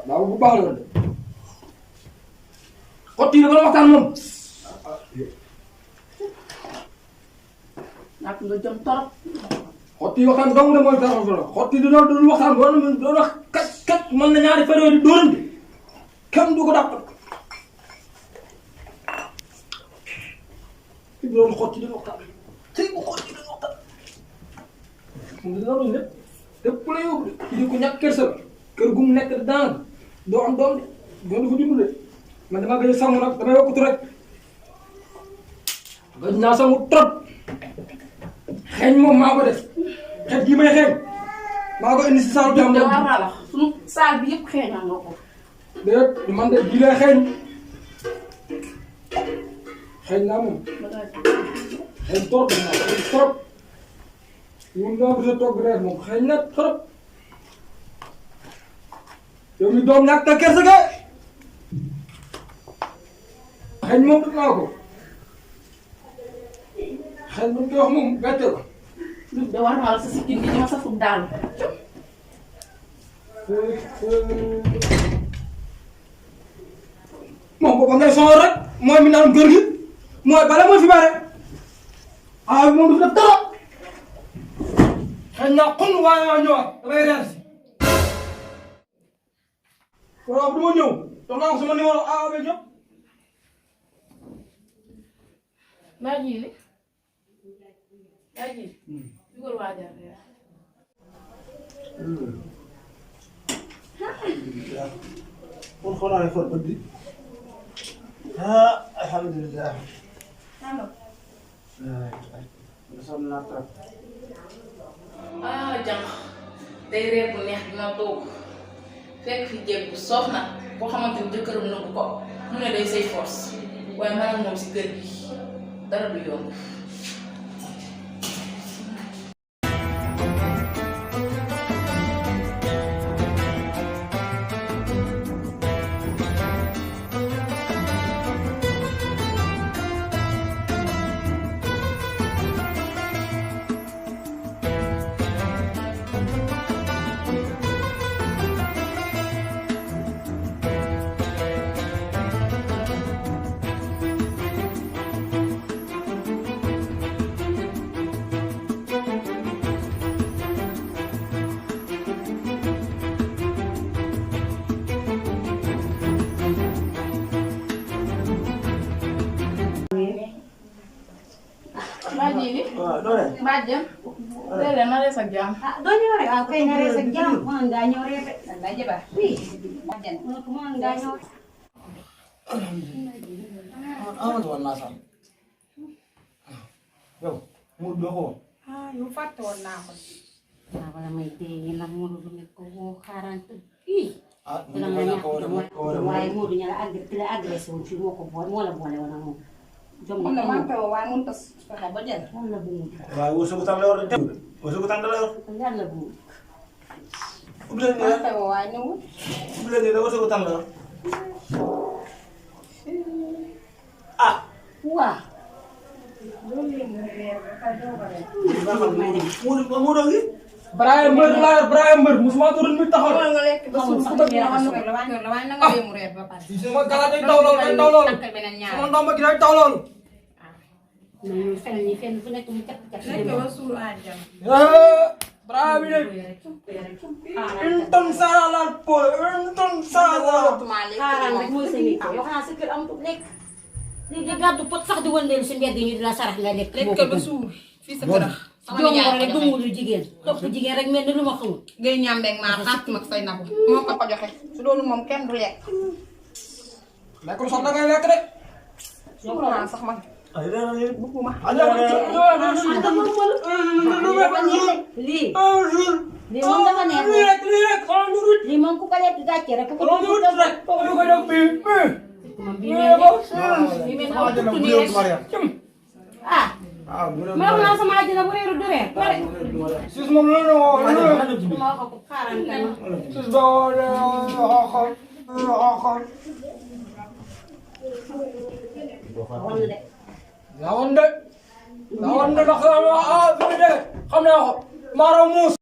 waaw bu baax la de xotti yi dama waxtaan moom. nak nga jëm torop. xotti waxtaan dong de mooy dara fa la xotti dina doon waxtaan doon wax kat mën na ñaari fan yooyu di dóorante kenn du ko dàq. fi mu doon xotti dina waxtaan tey bu xotti dina waxtaan. moom dina doon lépp lépp la yóbbu de kii ko ñàkk kersa la kër gu mu nekk daan doo am doom de doon dafa dund de man damaa gëj a sangu nag damay yokkutu rek gëj naa sangu trop xeeñ moom maa ko def xeet gi may xeeñ maa ko indi si saalu jàmm yow war naa la sunu saal bi yëpp xeeñal nga ko. déet man de bii lay xeeñ xeeñ naa moom xeeñ trop naa xeeñ trop ñun ñoo gis a togg reer moom xeeñ na trop yow mi doom ñàkk a kersa ga xeeñ moom def naa ko xeeñ bu ñu koy wax moom gàcce la. de war naa la sa sikkin bi dama safut daal. moom booba ngay sonal rek mooy mi naan kër gi mooy bala mooy fi bare ah moom dafa def dara xëy na xun waaye waa ñëwaat damay reer si waaw du ma ñëw jox naa ko sama numéro ah avec ñëpp. maa ji li maa ji dugal waajal reer. kon xoolaa ne fóot bët bi ah alhamdulilah. allo. sonn naa trop. ah jànq day reer bu neex bi ma toog fekk fi jéeg bu soof na boo xamante ni jëkkëram nëbbu ko mu ne day say force waaye man ak moom si kër gi dara du yomb. maa ji li. waaw doole. maa jëm. léeg-léeg na rees ak jàmm. ah doo ñëw rek ah kay na rees ak jàmm mën ngaa ñëw rek de. daa jëbaat. oui. mën ngaa ñëw. Amadou woon naa sax yow mu doo ko. ah yow fàtte woon naa ko. waaw wala may dee ndax Modou du nekk ko woo xaaraan fii. ah dina nga ñàkk jom waaye Modou ña la agressé woon fii moo ko boole moo la boole woon ak moom. jom moom na la maa koy waaye mënut a fexe ba jël. yàlla bu mu waaye wërsëgu tam la war a dem wërsëgu tam la yor. yàlla bu mu ubbi leen maa nii koy waaye ñëwul. ubbi leen nii da wërsëgu tam la yor. ah. waa loolu yëpp mu reer ba pare doo ko reer. Modou ngi. Brahim Mbër laa yor Brahim Mbër musuma tudd mi taxaw. xoolal nga lekk ba suur sax dëgg la waaye na nga dem mu reer ba pare. sama gala day taw loolu day taw loolu takk beneen ñaar. sama ndomba gi day taw loolu. mais ñun fenn ñi fenn fu nekk mu cat cat lekk ba suur àjjam. Brahim bi de une tonne sara la po une tonne sara. xaaraan rek mooy sa nit yoo xanaa sa kër amatul lekk léegi gàddu pot sax di wëndeelu si mbedd yi ñu di la sarax nga lekk lekk ba suur fii sa kër. sama joom nijaay rek du mudu jigéen topp jigéen rek mel ni lu ma xamul ngay ñaam beeg maa xaat mag say nabu moo ko ko joxe su loolu moom kenn du lekk. lekkul sax da ngay lekk de. suur naa sax man ay dara yéen. bëgguma. lii lii moom dafa neex lii moom ku ko lekk gàcce rek ku ko moom bii mel ah ma wax naa sama àjjana bu réeru du reer pare sis moom la ñu woo ma wax ko xaaral kan sis ba woo woon de la woon de ndax xam naa ko maaraw muus